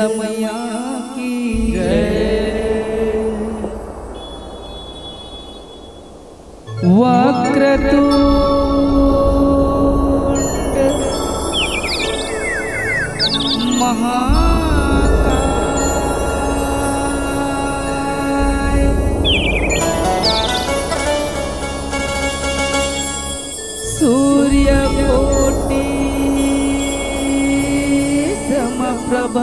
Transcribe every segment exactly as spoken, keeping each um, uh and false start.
मैया की जय। वक्रतुंड महाकाय सूर्यकोटि समप्रभ।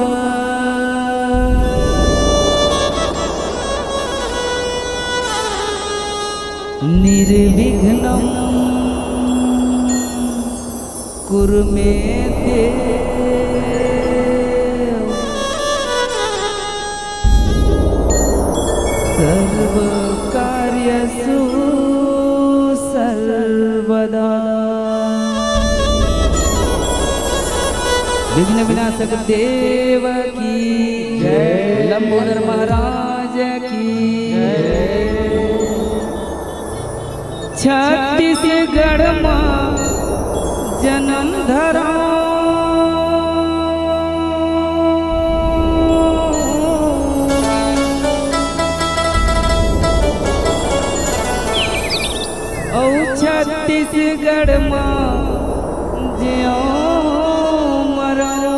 निर्विघ्नं कुरु मे देव सर्वकार्यसु सर्वदा। विघ्न विनाशक देव की जय। लंबोदर महाराज की जय। छत्तीसगढ़ मा जनम धरंव अउ छत्तीसगढ़ मा जियंव मरंव।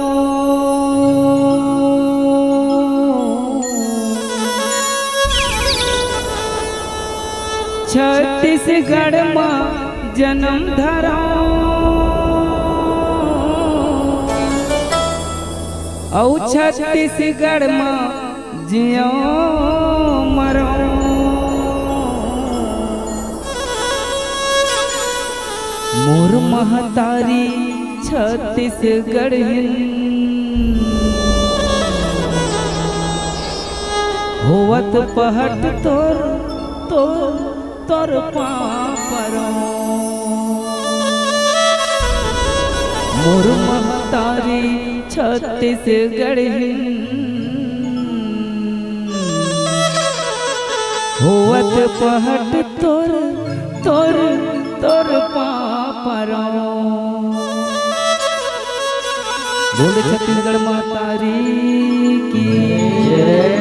छत्तीसगढ़ मा जनम धरंव अउ छत्तीसगढ़ मा जियंव मरंव। मोर महतारी छत्तीसगढ़िन होवत पहट तोर, तोर, तोर पाँव परंव। मोर महतारी छत्तीसगढ़िन होवत पहट तोर, तोर, तोर पाँव परंव। बोल छत्तीसगढ़ महतारी की जय।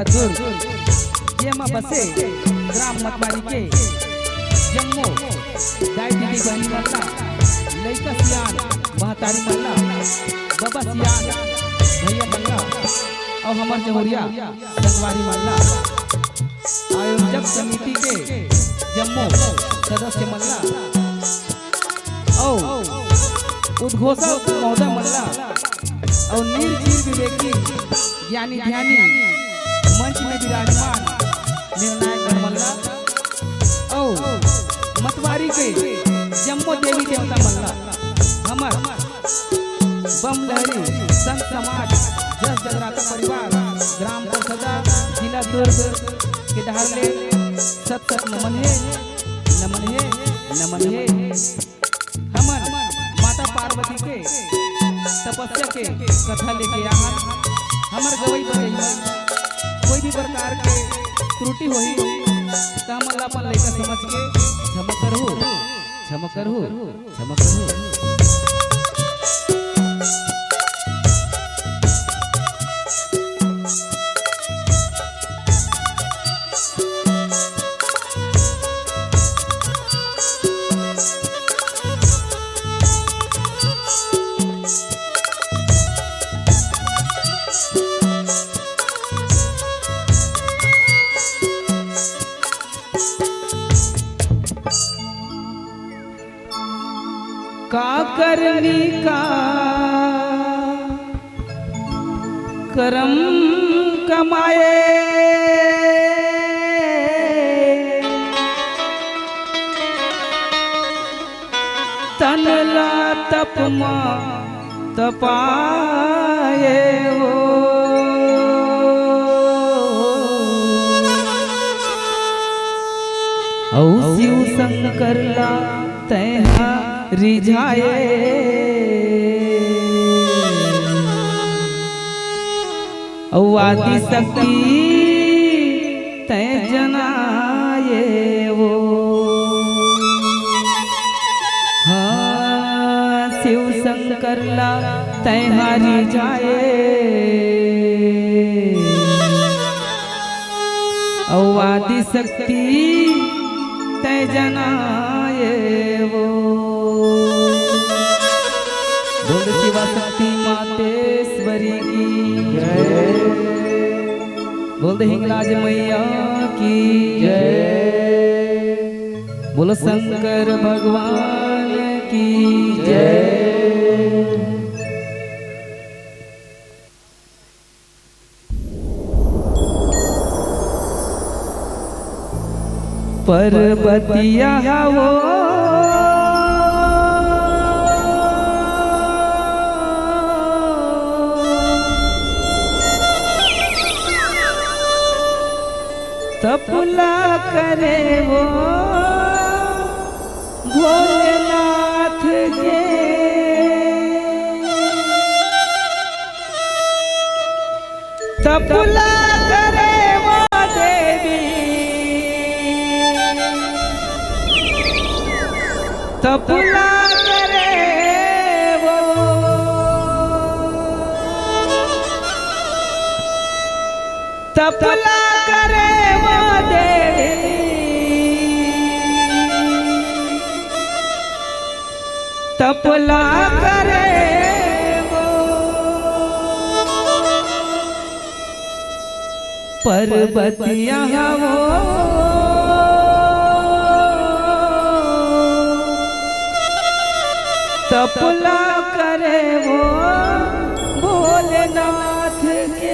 दुर्ग, जेमा बसे ग्राम मतवारी के जम्मो दाई दीदी बहिनी मन ला, लइका सियान महतारी मन ला, बबा सियान भैया मन ला, अउ हमर जहुरिया संगवारी मन ला, आयोजक समिति के जम्मो सदस्य मन ला, अउ उद्घोषक महोदय मन ला, अउ निर्जीव विवेकी ज्ञानी ध्यानी मंच में विराजमान निर्णायक गण मन ला, अउ मतवारी के जम्मो देवी देवता मन ला, हमर बम लहरी संत समाज जस जगराता परिवार ग्राम परसदा जिला दुर्ग के डहार ले सत सत नमन हे, नमन हे, नमन हे। हमन माता पार्वती के तपस्या के कथा लेके आहन। हमर गवई बजई म कोई भी प्रकार के त्रुटि होही त हमन ला अपन लइका समझ के क्षमा करहू, क्षमा करहू, क्षमा करहू। का करनी का करम कमाए, तन ला तप मा तपाए हो। अउ शिव शंकर ला तैं हा रिझाए, अउ आदि शक्ति तैं जनाए वो। हाँ, शिव शंकर ला तैं हा रिझाए, अउ आदि शक्ति तैं जनाए वो। बोल शिवा शक्ति मातेश्वरी की जय। बोल दे हिंगलाज मैया की जय। बोलो शंकर भगवान की जय। पर्वतिया हवो तपला करे वो भोलेनाथ के। तपला करे वो देवी, तपला करे वो, तपला करे वो देवी, तपला करे वो। पर्वतिया हवो तपला करे वो भोलेनाथ के।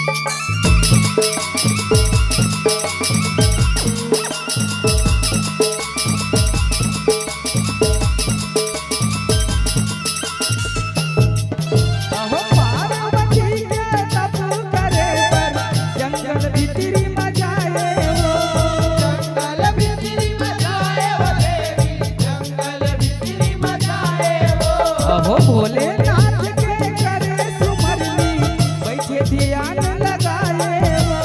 अहो पार्वती के तप करे बर जंगल भीतरी म जाए वो। जंगल भीतरी म जाए वो देवी, जंगल भीतरी म जाए वो। अहो भोलेनाथ के करे सुमरनी, बइठे धियान लगाए वो।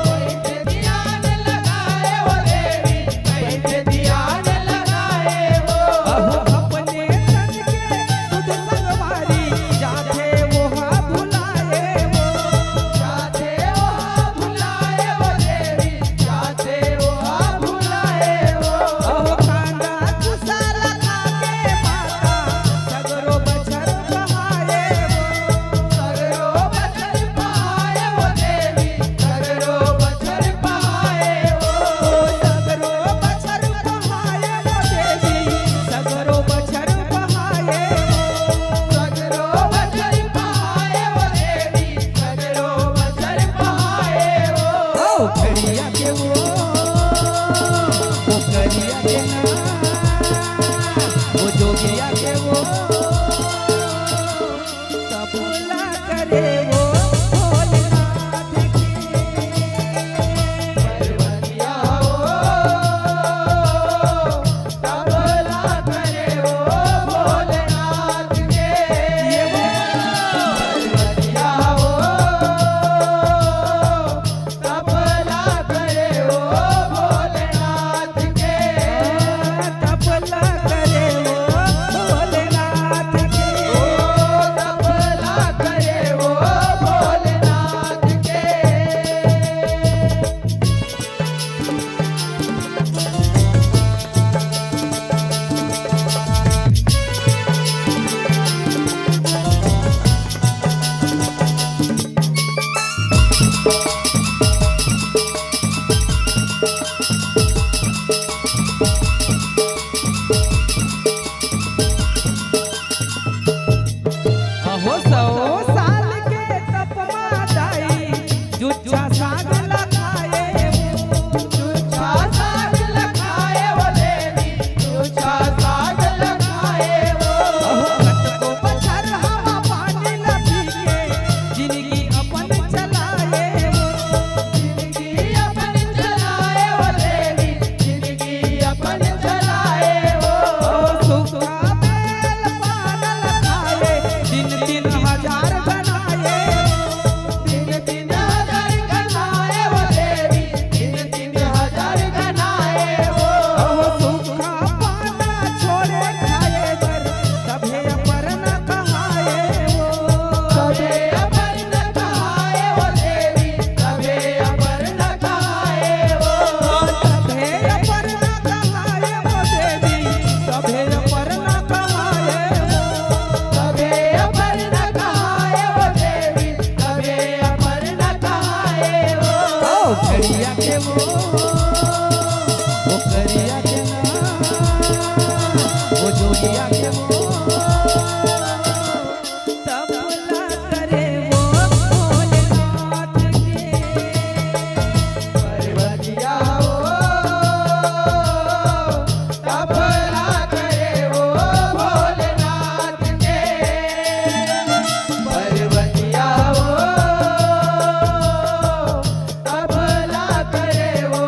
बइठे धियान लगाए वो देवी, बइठे धियान लगाए वो। अहो अपने तन के सुध संगवारी, जाथे ओहा भुलाए वो। जाथे ओहा भुलाए वो देवी, जाथे ओहा भुलाए वो। अहो कांदा कुसाला खा के माता, सगरो बछर बहाए वो। सगरो बछर बहाए वो देवी, सगरो बछर बहाए वो। सगरो बछर बहाए वो देवी, सगरो बछर बहाए वो। सगरो बछर बहाए वो देवी, सगरो बछर बहाए वो। ओ भेड़िया के वो, ओ करिया के ना, ओ जोगिया के वो, तपला करे वो भोलेनाथ की। पार्वतिया हो, तपला करे वो भोलेनाथ के। ये वो पार्वतिया हो, तपला करे वो भोलेनाथ के। तपला करे वो भोलेनाथ के। ओ तपला करे वो भोलेनाथ के। अहो सौ साल के तप मा दाई, जुच्छा साग ल खाए वो। जुच्छा साग ल खाए वो देवी, जुच्छा साग ल खाए वो। अहो कतको बछर हवा पानी ल पी के, जिनगी अपन चलाए वो। जिनगी अपन चलाए वो देवी, जिनगी अपन चलाए वो। अहो सूखा बेल पान ल खाए, दिन दिन हजार बनाए वो। दिन दिन हजार गनाए वो देवी, दिन दिन हजार गनाए वो। अहो सूखा पाना छोड़े खाए बर, तभे अपर न कहाए वो। तभे अपर न कहाए वो देवी, तभे अपर न कहाए वो। तभे अपर न कहाए वो देवी, तभे अपर न कहाए वो। तभे अपर न कहाए वो देवी, तभे अपर न कहाए वो। ओ भेड़िया के वो, ओ करिया के ना, ओ जोगिया के वो, तपला करे वो भोलेनाथ के। पार्वतिया हो, तपला करे वो भोलेनाथ के। पार्वतिया हो, तपला करे वो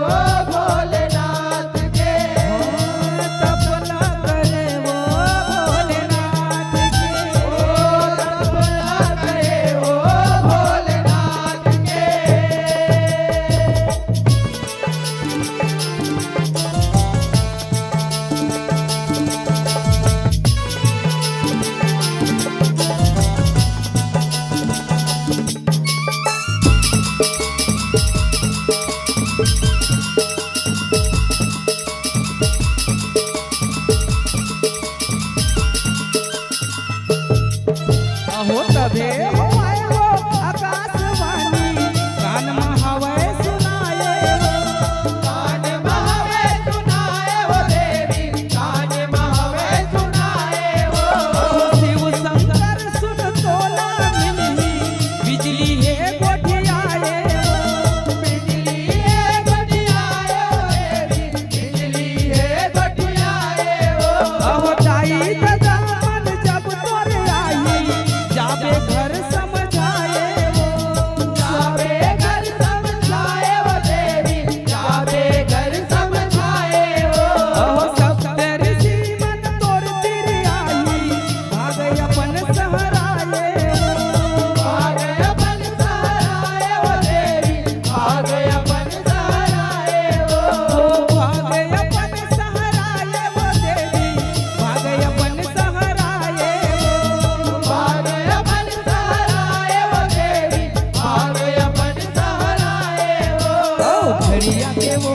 करिया के वो,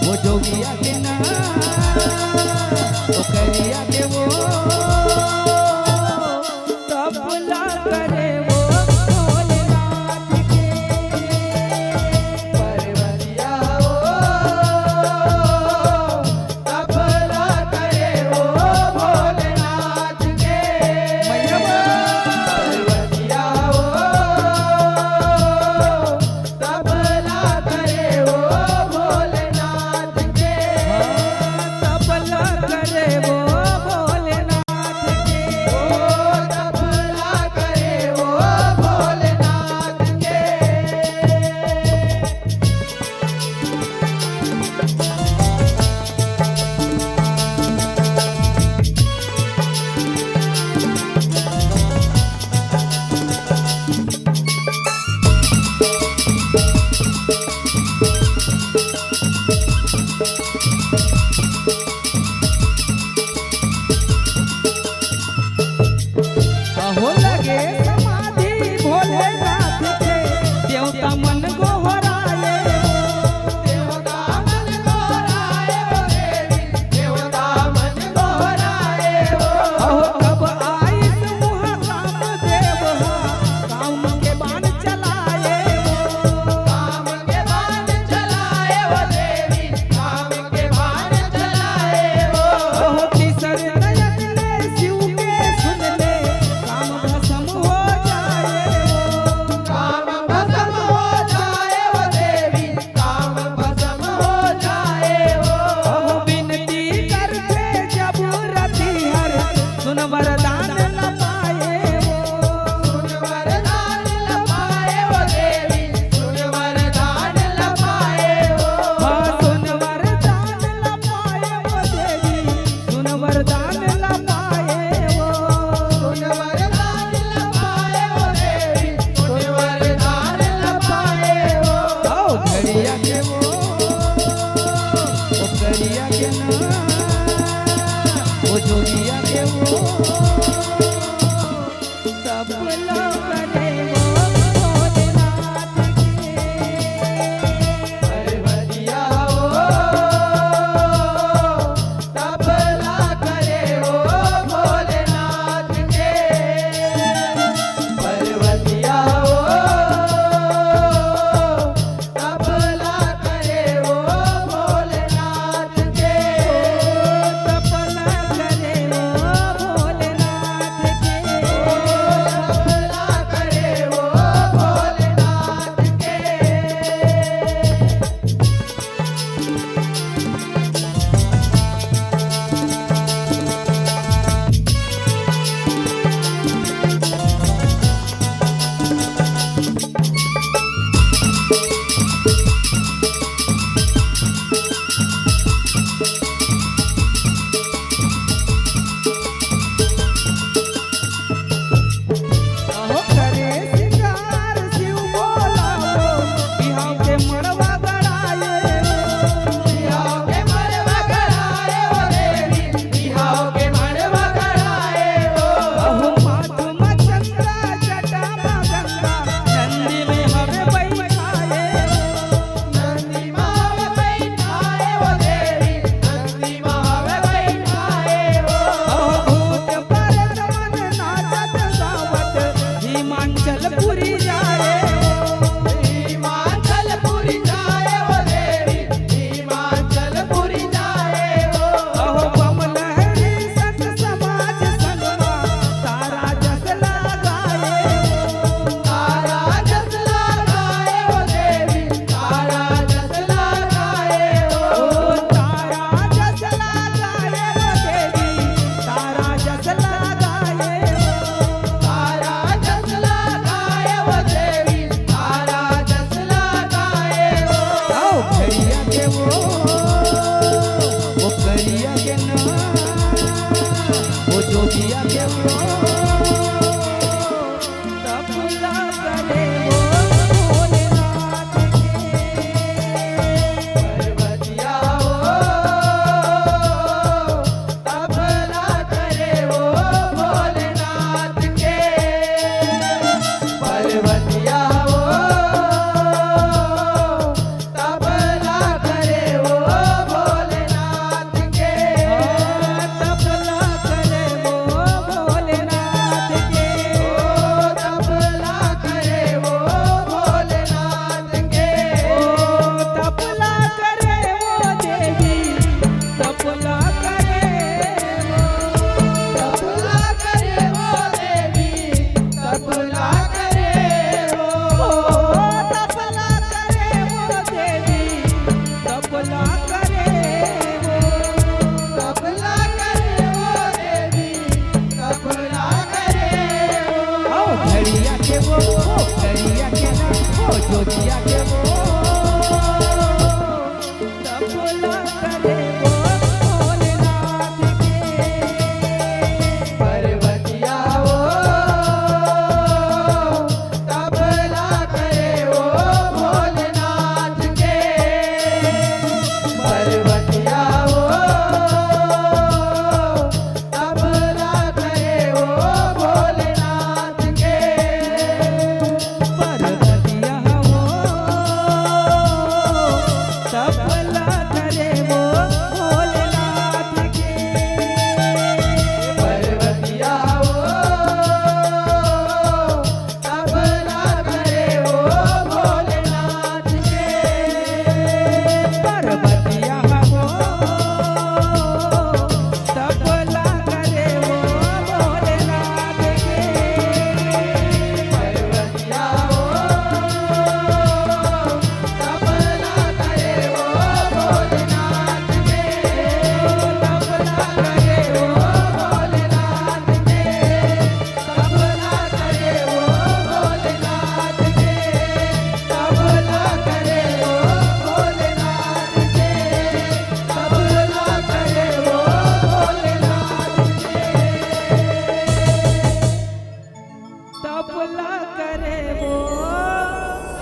वो जोगिया के ना, वो करिया के वो, तपला करे वो भोलेनाथ के। पर्वतिया वो, तपला करे वो भोलेनाथ के। मैया बोल। पर्वतिया वो, तपला करे वो भोलेनाथ के। हाँ, जोगिया के वो तपला करे वो भोलेनाथ के। पर्वतिया वो तपला करे वो भोलेनाथ के। पर्वतिया वो तपला करे वो भोलेनाथ के। पर्वतिया वो तपला करे वो भोलेनाथ के। पर्वतिया वो तपला करे वो भोलेनाथ के। पर्वतिया वो तपला करे वो भोलेनाथ के। पर्वतिया वो तपला करे वो भोलेनाथ के। तपला करे वो भोलेनाथ के। तपला करे वो भोलेनाथ के। तपला करे वो भोलेनाथ के। तपला करे वो भोलेनाथ के। तपला करे वो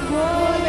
भोलेनाथ